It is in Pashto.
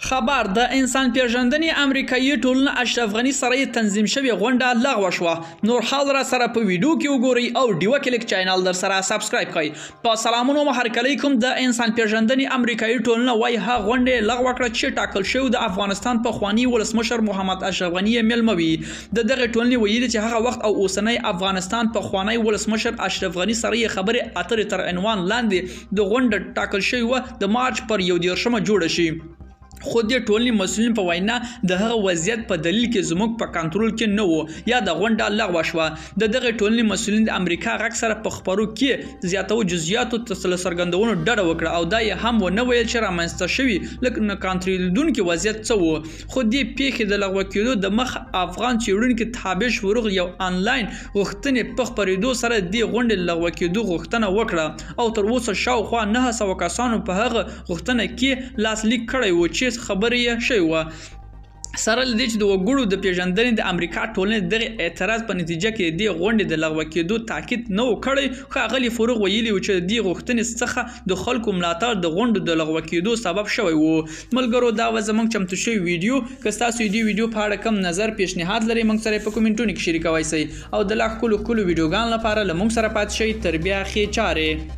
خبر د انسان پیژندنې امریکایي ټولنه اشرف غني سره یې تنظیم شوې غونډه لغوه شوه. نور حال را سره په ویډیو کې وګورئ او ډیوه کلیک چینل در سره سبسکرایب کړئ. په سلامونو مو هرکلی کوم. د انسان پیژندنې امریکایي ټولنه وایي هغه غونډه یې لغوه کړه چې ټاکل شوی د افغانستان پخوانی ولسمشر محمد اشرف غني یې مېلمه وي. د دغې ټولنې ویلي چې هغه وخت او اوسنی افغانستان پخوانی ولسمشر اشرف غني سره یې خبرې اترې تر عنوان لاندې د غونډه ټاکل شوې وه د مارچ پر 31مه جوړه شي. خو دې ټولنې مسؤلین په وینا د هغه وضعیت په دلیل کې زموږ په کنټرول کې نه وو یا د غونډه لغوه شوه. د دغې ټولنې مسؤلین د امریکا غږ سره په خبرو کې زیاتو جزئیاتو ته له څرګندونو ډډه وکړه او دا یې هم ونه ویل چې رامنځته شوي له نه کنټرولېدونکي وضعیت څه وو. خو دې پېښې د لغوه کېدو د مخه افغان څېړونکي تابش فروغ یو انلاین غوښتنې په خپرېدو سره دې غونډې لغوه کېدو غوښتنه وکړه او تر اوسه شاوخوا 900 کسانو په هغه غوښتنه کې لاسلیک کړی و چې خبرې یې شوې وه. سره له دې چې د وګړو د پیژندنې د امریکا ټولنې دغه اعتراض په نتیجه کې د دې غونډې د لغوه کېدو تاکید نه و کړی، ښاغلي فروغ ویلي و چې د دې غوښتنې څخه د خلکو ملاتړ د غونډو د لغوه کېدو سبب شوی و. ملګرو، دا وه زموږ چمتو شوې ویډیو. که ستاسو د دې ویډیو په اړه کوم نظر پیشنهاد لرئ، موږ سره په کومنټونو کې شریکوی شئ او د لا ښکلو ښکلو ویډیوګانو لپاره له موږ سره پاتې شئ. تر بیا ښې چارې.